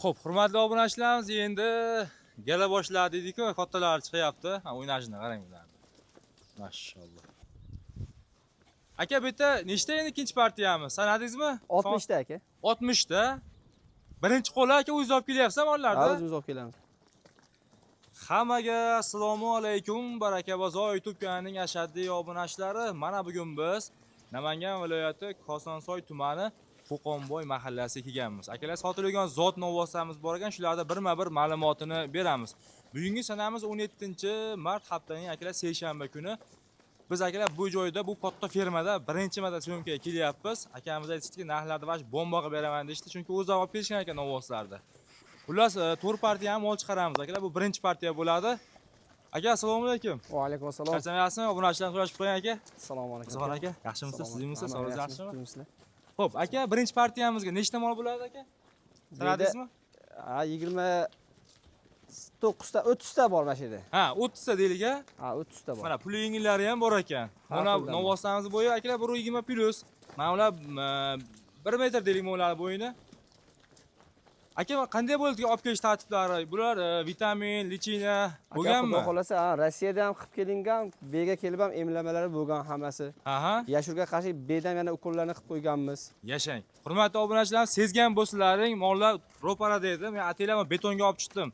Xo'p, hurmatli obunachilarimiz, endi gala boshladi dedik-ku, kattalar chiqyapti. Ha, o'ynashini qarang bularni. Mashalloh. Aka, bu yerda nechta endi ikkinchi partiyamiz? Sanadingizmi? 60 ta aka. 60 ta. Birinchi qo'li aka, o'zingiz olib kelyapsiz mollarni? Ha, o'zimiz olib kelamiz. Hammaga assalomu alaykum, Baraka bozor YouTube kanalining ashaddiy obunachilari. Mana bugun biz Namangan viloyati Kosonsoy tumani Qo'qonboy mahallasiga kelganmiz. Akalar sotilgan zot novvosamiz bor ekan, shularda birma-bir ma'lumotini beramiz. Bugungi sanamiz 17-mart, haftaning akalar seshanba kuni. Biz akalar bu joyda, bu katta fermada birinchi marta syomkaga kelyapmiz. Akamiz aytishdiki, narxlarni vash bomba qilib beraman deyishdi, chunki o'zlari olib kelishgan ekan novvoslarni. Xullas, to'rt partiya ham mol chiqaramiz akalar. Bu birinchi partiya bo'ladi. Aka, assalomu alaykum. Va alaykum assalom. Charchamayapsizmi? Obunachilar so'rashib qo'ying aka. Assalomu alaykum. Muzaffar aka, yaxshimisiz? Siz iyimisiz? Sog'ligingiz yaxshimi? Yaxshimi? Xo'p, aka, birinchi partiyamizga nechta mol bo'ladi aka? Sanadingizmi? Ha, 29 ta, 30 ta bor mana shu yerda. Ha, 30 ta deylik a. Ha, 30 ta bor. Mana puli yengillari ham bor ekan. Ha, Mana puldan bor. novvosamiz bo'yi akalar 1.20 plus. Mana ular 1 metr deylik ular bo'yini. Aka, qanday bo'ldi olib kelish tartiblari? Bular vitamin, lichina Aka, bo'lganmi? Xudo xolasa, ha, Rossiyada ham qilib kelingan, bu yerga kelib ham emlamalari bo'lgan hammasi. Aha. Yashurga qarshi bu yerdan yana ukollarni qilib qo'yganmiz. Yashang. Hurmatli obunachilar, sezgan bo'lsalaring, mollar ro'parada edi. Men ataylab betonga olib chiqdim.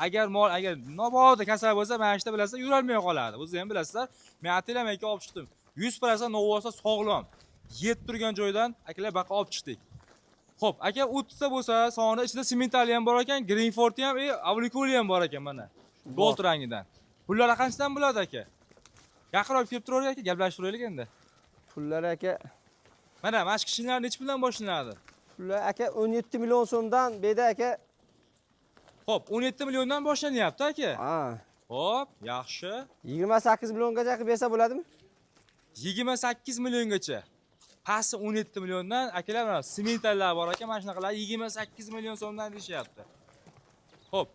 Agar mol agar mabodo kasal bo'lsa, mana shu yerda bilasizlar, yurolmay qoladi. O'zingiz ham bilasizlar. Men ataylab aka olib chiqdim. 100% novvosa sog'lom. Yeb turgan joydan akalar baqa olib chiqdik. Xo'p, aka 30 ta bo'lsa, soni ichida sementali ham bor ekan, Greenford ham, Avlikuli ham bor ekan mana. Gold rangidan. Pullari qanchadan bo'ladi aka? Yaqinroq kelib turavering aka, gaplashib turaylik endi. Pullari aka, Mana shu kishilar necha puldan boshlanadi? pullar aka 17 million so'mdan bu yerda aka. Xo'p, 17 milliondan boshlanyapti aka. Ha, Xo'p, yaxshi. 28 milliongacha qilib bersa bo'ladimi? 28 milliongacha. Pasti 17 milliondan akalar mana sementallar bor aka, mana shunaqalar 28 million so'mdan deyishyapti. Xo'p,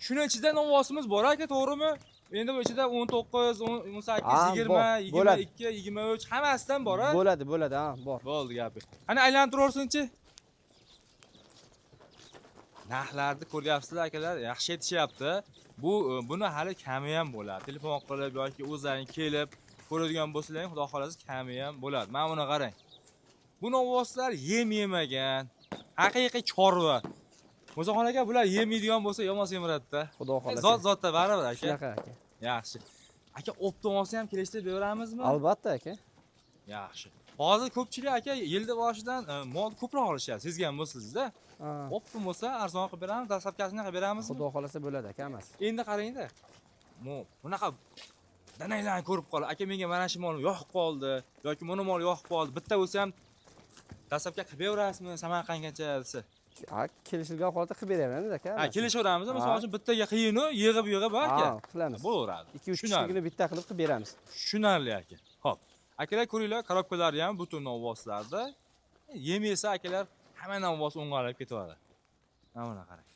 shuni ichida novvosimiz bor aka, to'g'rimi? Endi bu ichida 19, 18, Ha, 20, bor, bo'ladi. 22, 23 hammasidan bor a? Bo'ladi, bo'ladi, ha, bor. Bo'ldi gapi. Qani aylantiraversinchi. Narxlarni ko'ryapsizlar akalar, yaxshi aytishyapti. Bu buni hali kami ham bo'ladi. Telefon qilib yoki o'zlaring kelib ko'radigan bo'lsalaring, xudo xolasa kami ham bo'ladi. Mana buni qarang. Bu novvoslar yem yemagan. Haqiqiy chorva. Muzaxon aka, bular yem yeydigan bo'lsa yomon semiradida. Xudo xolasa. Zot zotda baribir aka. Shunaqa aka. Yaxshi. Aka, optom olsa ham kelishtirib beramizmi? Albatta aka. Yaxshi. Hozir ko'pchilik aka yilda boshidan mol ko'proq olishadi. Sezgan bo'lsangizda. Ha. Optim bo'lsa arzon qilib beramiz, dastlabkasini qilib beramizmi? Xudo xolasa bo'ladi aka hammasi. Endi qarangda. Bunaqa dananglarni ko'rib qoldi. Aka, menga mana shu mol yoqib qoldi yoki buni mol yoqib qoldi. Bitta bo'lsa ham dastlabki qilib beraverasizmi Samarqandgacha desa. Ha, kelishilgan holatda qilib beraveramiz aka. Ha, hammasi. kelishaveramiz. Misol Ha. uchun bittaga qiyinu yig'ib-yig'ib aka. Ha, qilamiz. Bo'laveradi. 2-3 Tushunarli. kishiligini bitta qilib qilib beramiz. Tushunarli aka. Xo'p. Akalar ko'ringlar, korobkalari ham butun novvoslarda. Yem yesa akalar hamma novvos o'ng'alib ketaveradi. Mana buni qarang.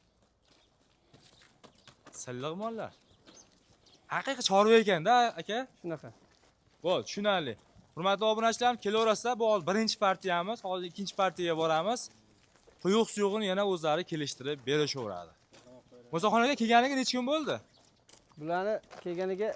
Silliq mollar. Haqiqiy chorva ekanda aka. Shunaqa. Bo'ldi, tushunarli. Hurmatli obunachilar, kelaverasizlar. Bu hozir birinchi partiyamiz, hozir ikkinchi partiyaga boramiz. Quyuq suyug'ini yana o'zlari kelishtirib berishaveradi. Muzaxon aka kelganiga necha kun bo'ldi? Bularni kelganiga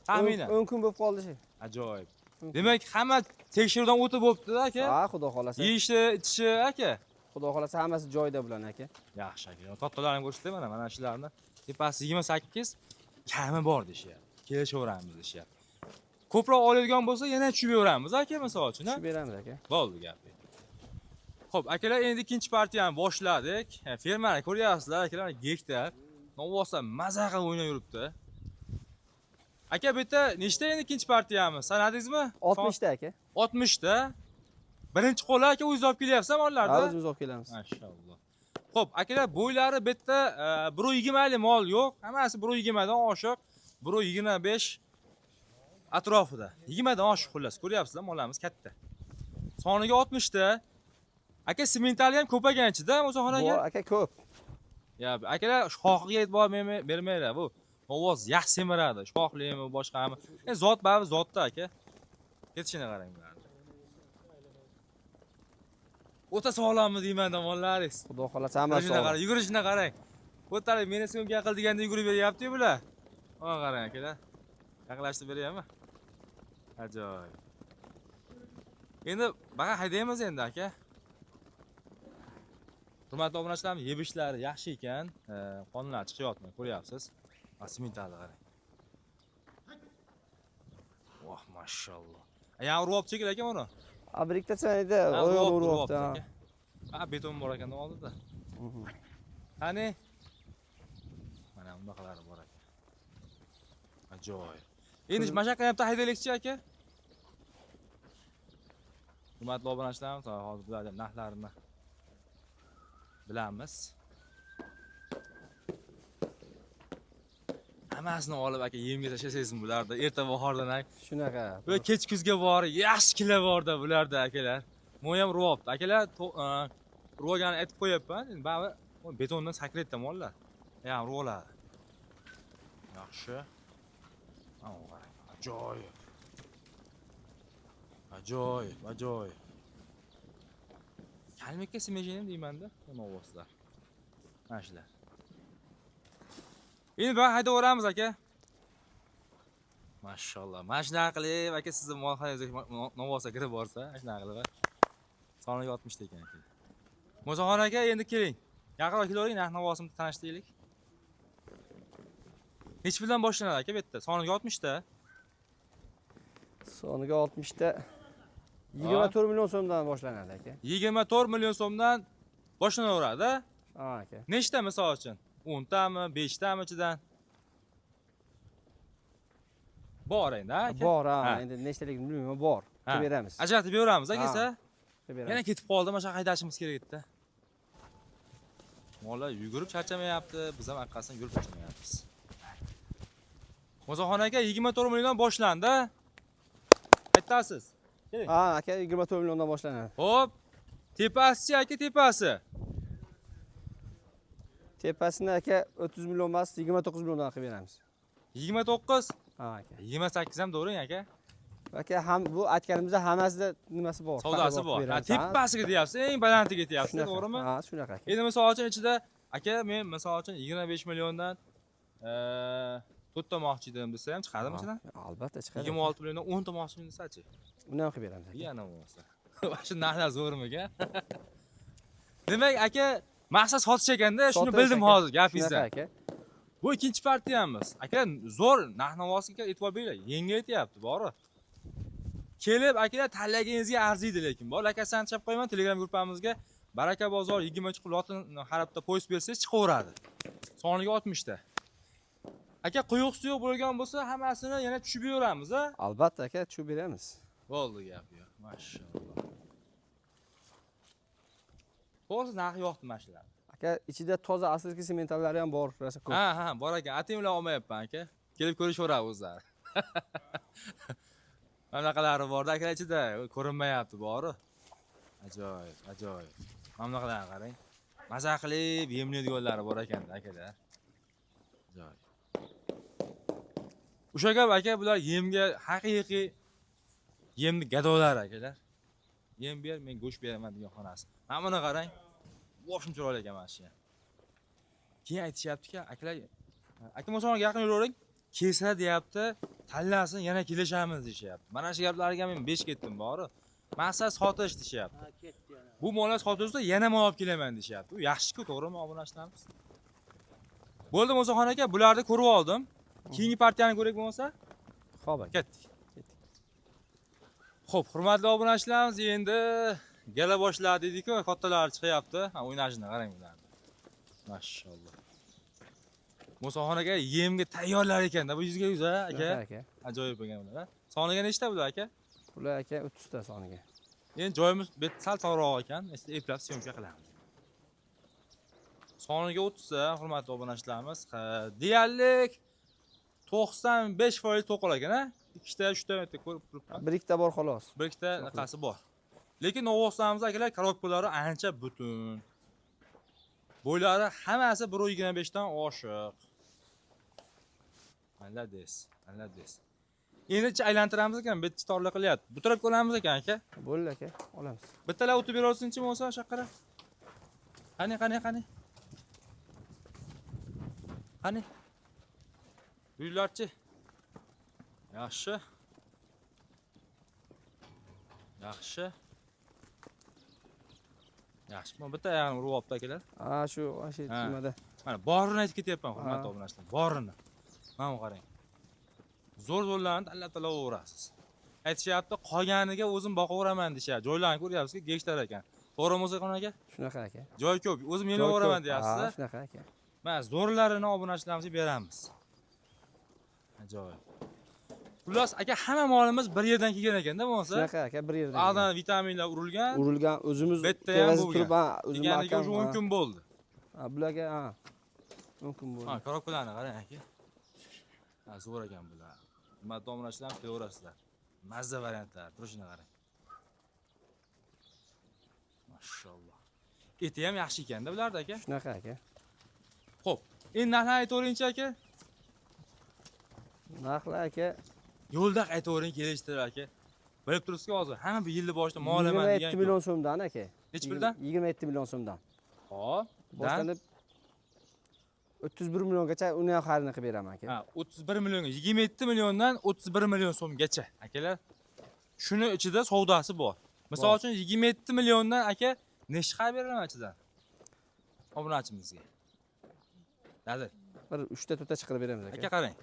Taxminan. 10 kun bo'lib qoldi shu. Ajoyib. Demak, hamma tekshiruvdan o'tib bo'libdi aka. Ha, xudo xolasa. Yeyishi, ichishi aka. Xudo xolasa hammasi joyida bularni aka. Yaxshi aka. Kattalarni ko'rsatay mana, mana shularni. Tepasi 28 kami bor deyishyapti. Kelishaveramiz deyishyapti. Ko'proq oladigan bo'lsa yana tushib beraveramiz aka, misol uchun, ha? Tushib beramiz aka. Bo'ldi gap. Xo'p, akalar endi ikkinchi partiyani boshladik. Fermani ko'ryapsizlar, akalar gektar. Novvosa maza qilib o'ynab yuribdi. Aka, bu yerda nechta endi ikkinchi partiyamiz? Sanadingizmi? 60 ta aka. 60 ta. Birinchi qo'li aka o'zingiz olib kelyapsiz mollarni? Ha, o'zimiz olib kelamiz. Mashalloh. Xo'p, akalar bo'ylari bu yerda 1.20 lik mol yo'q. Hammasi 1.20 dan oshiq, 1.25 atrofida. 20 dan oshiq xullas, ko'ryapsizlar, mollarimiz katta. Soniga 60 ta. Aka, sementali ham ko'paygan ichida, Musaxon aka. Bor aka ko'p. Ya, akalar shoxiga e'tibor bermanglar. Bu ovoz yaxshi semiradi. Shoxlimi, boshqami. Zot baribir zotda aka. Ketishini qarang bularni. O'ta sog'lommi deyman mollaringiz. Xudo xohlasa hammasi Yugurishini sog'lom. qarang, yugurishini qarang. O'talik meni syomka qil deganda yugurib beryapti-yu bular. Mana qarang akalar. Yaqinlashtirib beryapmi? Ajoyib. Endi baqa haydaymiz endi aka. Hurmatli obunachilarimiz, yebishlari yaxshi ekan. Qonlar chiqyapti, ko'ryapsiz. Simentalni qarang. Voh, mashalloh. Ya urib chekil aka buni. A bir ikkita edi, oyog'ini uryapti. Ha. Ha, beton bor ekan oldida. Qani? Mana bunaqalari bor ekan. Ajoyib. Endi mashaqqatni haydaylikchi aka. Hurmatli obunachilarimiz, hozir bularning narxlarini bilamiz. Hammasini olib aka yemga tashlasangiz bularda erta bahordan Shunaqa. va kech kuzga borib yaxshi kila borda bularda akalar. Bu ham ruvobdi. Akalar ruvaganini aytib qo'yapman. Endi baribir betondan sakraydi mollar. Ya ruvoladi. Yaxshi. Qarang, ajoyib. Ajoyib, ajoyib. Kalmikka smeshini deymanda, novvoslar. Mana shular. Endi bu haydaveramiz aka. Mashalloh. Mana shunaqa qilib aka sizni molxonangizga novvosa kirib borsa, mana shunaqa qilib. Soniga 60 ta ekan aka. Musaxon aka endi keling. Yaqinroq kelavering, narx navosini tanishtiraylik. Nechi puldan boshlanadi aka bu yerda? Soniga 60 ta. Soniga 60 ta 24 million so'mdan boshlanadi aka. 24 million so'mdan boshlanaveradi. Ha aka. Nechta misol uchun? 10 tami, 5 tami ichidan? Bor endi, aka. Bor ha, endi nechtaligini bilmayman, bor. Qilib beramiz. Ajratib beramiz aka, esa. Qilib beramiz. Yana ketib qoldi, mana shu haydashimiz kerak edi. Mollar yugurib charchamayapti, biz ham orqasidan yugurib charchamayapmiz. Musaxon aka 24 milliondan boshlandi. Aytasiz. Keling. Ha aka 24 milliondan boshlanadi. Xo'p. Tepasi aka, tepasi. Tepasini aka 30 million emas, 29 milliondan qilib beramiz. 29? Ha aka. 28 ham to'g'ri aka. Aka ham bu aytganimizda hammasida nimasi bor? Savdosi bor. Ha, tepasiga deyapsiz, eng balandiga deyapsiz, to'g'rimi? Ha, shunaqa aka. Endi misol uchun ichida aka men misol uchun 25 milliondan 4 ta moqchi edim desa ham chiqadimi ichidan? Albatta chiqadi. 26 milliondan 10 ta moqchi desachi? Uni ham qilib beramiz aka. Yana bo'lmasa. Shu narxlar zo'rmi aka? Demak aka, maqsad sotish ekanda, shuni bildim hozir gapingizdan. Shunaqa aka. Bu ikkinchi partiyamiz. Aka, zo'r narx-navosiga e'tibor beringlar. Yengil aytyapti, bori. Kelib akalar tanlaganingizga arziydi lekin. Bor, lakasini chap qo'yaman Telegram gruppamizga. Baraka bozor 20 chiqib lotin harfda post bersangiz chiqaveradi. Soniga 60 ta. Aka, quyuq suyuq bo'lgan bo'lsa, hammasini yana tushib beramiz, a? Albatta aka, tushib beramiz. Bo'ldi gap yo'q. Mashalloh. To'g'risi narxi yo'qdi mana shular. Aka, ichida toza asilki sementallari ham bor, rosa ko'p. Ha, ha, bor ekan. Atimlar olmayapman aka. Kelib ko'rishaveradi o'zlari. Mana bunaqalari borda akalar ichida ko'rinmayapti bori. Ajoyib, ajoyib. Mana bunaqalarni qarang. Maza qilib yemlaydiganlari bor ekanda akalar. Ajoyib. O'sha gap aka, bular yemga haqiqiy yemni gadolari akalar. Yem ber, men go'sht beraman degan xonasi. Mana buni qarang. Voshim chiroyli ekan mana shu. Keyin aytishyaptiki, akalar, aka Musaxonga yaqin yuravering, kelsa deyapti, tanlasin, yana kelishamiz deyishyapti. Mana shu gaplarga men 5 ketdim bori. Maqsad sotish deyishyapti. Ha, ketdi yana. Bu mollar sotilsa yana mol olib kelaman deyishyapti. U yaxshi-ku, to'g'rimi obunachilarimiz? Bo'ldi Musaxon aka, bularni ko'rib oldim. Keyingi partiyani ko'raylik bo'lmasa? Xo'p aka. Ketdik. Xo'p, hurmatli obunachilarimiz, endi gala boshladi dedik-ku, kattalar chiqyapti. Ha, o'ynashini qarang bularni. Mashalloh. Musaxon aka yemga tayyorlar ekanda, bu yuzga yuz ha aka. Aka. Ajoyib ekan bular. Ha. Soniga nechta bular aka? Bular aka 30 ta soniga. Endi joyimiz bu yerda sal torroq ekan, eplab syomka qilamiz. Soniga 30 ta, hurmatli obunachilarimiz, deyarli 95% to'qol ekan, ha? Ikkita, uchta bitta ko'rib turibman. Bir ikkita bor xolos. Bir ikkita naqasi bor. Lekin Novvoslarimiz akalar korobkalari ancha butun. Bo'ylari hammasi 1.25 dan oshiq. Malades, malades. Endi aylantiramiz ekan, bitta torla qilyapti. Bu tarafga olamiz ekan aka. Bo'ldi aka, olamiz. Bittalar o'tib beraolsinchi bo'lmasa o'sha yoqqa. Qani, qani, qani. Qani. Uylarchi. Yaxshi. Yaxshi. Yaxshi. Mana bitta oyog'ini urib olibdi akalar. Ha, shu shu nimada. Mana borini aytib ketyapman, hurmatli obunachilar. Borini. Mana bu qarang. Zo'r-zo'rlarni tanlab-tanlab olaverasiz. Aytishyapti, qolganiga o'zim boqaveraman deyishyapti. Joylarni ko'ryapsizki, gektar ekan. To'g'rimi Musaxon aka? Shunaqa aka. Joy ko'p, o'zim yelaveraman deyapsiz. Ha, shunaqa aka. Mana zo'rlarini obunachilarimizga beramiz. Ajoyib. Xullas aka, hamma molimiz bir yerdan kelgan ekanda bo'lmasa. Shunaqa aka, bir yerdan. Ag'dan vitaminlar urilgan. Urilgan, o'zimiz tevasi turib, ha, o'zimiz akam. O'sha 10 kun bo'ldi. Ha, bularga, ha. 10 kun bo'ldi. Ha, korobkalarni qarang aka. Ha, zo'r ekan bular. Hurmatli obunachilar, kelaverasizlar. Mazza variantlar, turishini qarang. Mashalloh. Eti ham yaxshi ekanda bularda aka. Shunaqa aka. Xo'p, endi narxni aytaveringchi aka. Narxlar aka. Yo'lda aytavering, kelishtirib aka. Bilib turibsizki hozir hamma bir yilni boshida mol olaman degan. 27 million so'mdan aka. Nechi puldan? 27 million so'mdan. Hop. Boshlanib 31 milliongacha uni ham xaridini qilib beraman aka. Ha, 31 millionga, 27 milliondan 31 million so'mgacha akalar. Shuni ichida savdosi bor. Misol uchun 27 milliondan aka nechi chiqarib beraman ichidan? Obunachimizga. Dadil. Bir 3 ta 4 ta chiqarib beramiz aka. Aka qarang.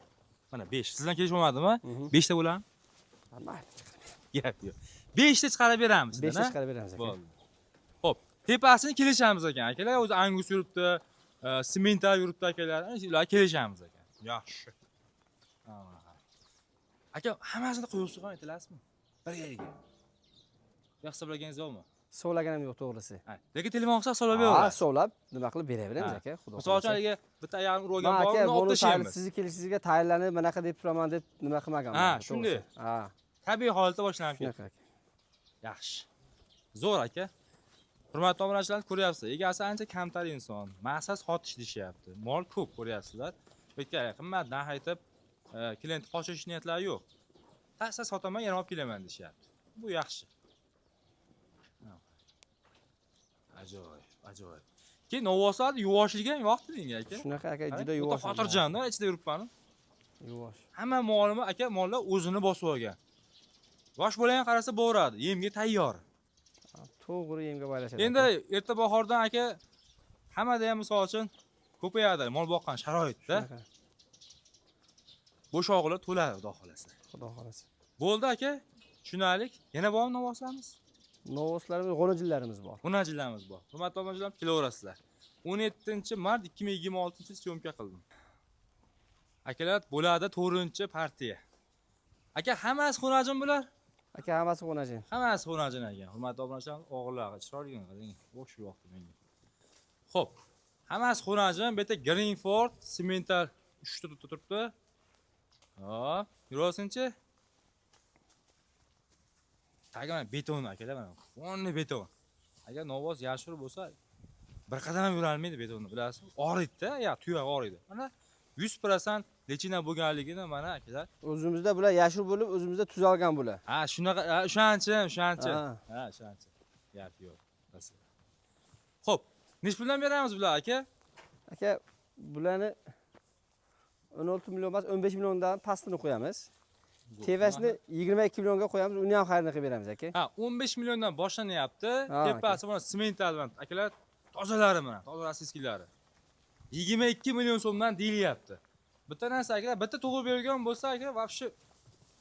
Mana 5. Sizdan kelish bo'lmadimi? 5 ta bo'ladimi? Mayli, chiqarib. Gap yo'q. 5 ta chiqarib beramiz. 5 ta chiqarib beramiz aka. Bo'ldi. Xo'p, tepasini kelishamiz ekan akalar. O'zi angus yuribdi, semental yuribdi akalar. Ana shular kelishamiz ekan. Yaxshi. Aka, hammasini qo'yib ham aytilasizmi? Bir yerga. Yo'q, hisoblaganingiz yo'qmi? Hisoblaganim yo'q, to'g'risi. Lekin telefon qilsa hisoblab Ha, beraverasiz. hisoblab nima qilib beraveramiz aka, xudo Misol uchun haligi bitta oyog'ini urib olgan Man bor, aka, uni olib buni tashlaymiz. Sizni kelishingizga tayyorlanib, bunaqa deb turaman deb nima qilmaganman. Ha, shunday. Ha. Tabiiy holatda boshlanib ketdi. Shunaqa aka. Yaxshi. Zo'r aka. Hurmatli obunachilar, ko'ryapsiz. Egasi ancha kamtar inson. Maqsad sotish deyishyapti. Mol ko'p ko'ryapsizlar. Bu yerga qimmat narx aytib, klient qochish niyatlari yo'q. Taqsa sotaman, yana olib kelaman deyishyapti. Bu yaxshi. Ajoyib, ajoyib. Keyin novvoslar yuvoshligi ham yoqdi menga aka. Shunaqa aka, juda yuvosh. Xotirjamda ichida yuribman. Yuvosh. Hamma molimi aka, mollar o'zini bosib olgan. Yosh bola ham qarasa bo'radi, yemga tayyor. To'g'ri yemga baylashadi. Endi erta bahordan aka hammada ham misol uchun ko'payadi mol boqqan sharoitda. Bo'sh og'irlar to'ladi, xudo xolasa. Xudo xolasa. Bo'ldi aka, tushunarlik. Yana bormi novvoslarimiz? Novvoslarimiz, g'o'najillarimiz bor. G'o'najillarimiz bor. Hurmatli obunachilar, kelaverasizlar. 17 mart 2026 syomka qildim. Akalar, bo'ladi 4-partiya. Aka, hammasi xonajin bular? Aka, hammasi xonajin. Hammasi xonajin ekan. Hurmatli obunachilar, o'g'illar chiroyli qarang. O'xshab yoqdi menga. Xo'p, hammasi xonajin. Bu yerda Greenford semental 3 ta turibdi. Hop, yuraversinchi. Tagi mana beton akalar, mana xonni beton. Agar novvos yashir bo'lsa, bir qadam ham yura olmaydi betonni, bilasizmi? Og'riydi-da, ya tuyoq og'riydi. Mana 100% lechina bo'lganligini mana akalar. O'zimizda bular yashil bo'lib, o'zimizda tuzalgan bular. Ha, shunaqa, o'shancha, o'shancha. Ha, o'shancha. Gap yo'q. Xo'p, nech puldan beramiz bular aka? Aka, bularni 16 million emas, 15 milliondan pastini qo'yamiz. Tevasini 22 millionga qo'yamiz, uni ham xaridini qilib beramiz aka. Ha, 15 milliondan boshlanyapti. Tepasi mana semental bilan akalar, tozalari mana, toza rossiyskilari. 22 million so'mdan deyilyapti. Bitta narsa akalar, bitta tug'ib bergan bo'lsa aka, вообще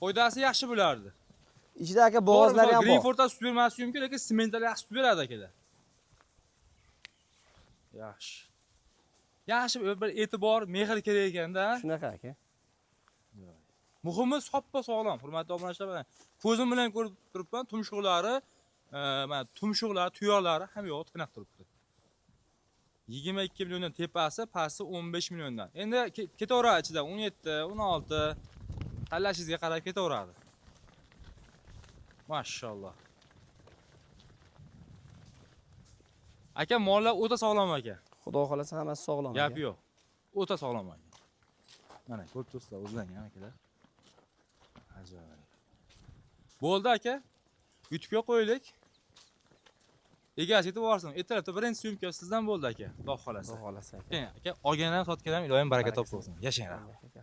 foydasi yaxshi bo'lardi. Ichida aka bo'g'ozlari ham bor. Greenfordda sut bermasligi mumkin, lekin semental yaxshi sut beradi akalar. Yaxshi. Yaxshi bir e'tibor, mehr kerak ekanda. Shunaqa aka. Muhimi soppa sog'lom, hurmatli obunachilar, mana ko'zim bilan ko'rib turibman, tumshuqlari, mana tumshuqlari, tuyoqlari ham yo'q, tiniq turibdi. 22 milliondan tepasi, pasti 15 milliondan. Endi ketaveradi ichida 17, 16 tanlashingizga qarab ketaveradi. Mashalloh. Aka, mollar o'ta sog'lom aka. Xudo xolasa hammasi sog'lom. Gap yo'q. O'ta sog'lom aka. Mana ko'rib turibsizlar o'zlaring ham akalar. Ajoyib. Bo'ldi aka. YouTube'ga qo'yaylik. Egasi yetib borsin. Ertalabda birinchi syomka sizdan bo'ldi aka. Xudo xolasa. Xudo xolasa aka. Aka, olgan ham sotgan ham iloyim baraka Barakasini. topib bo'lsin. Yashang rahmat. Aka.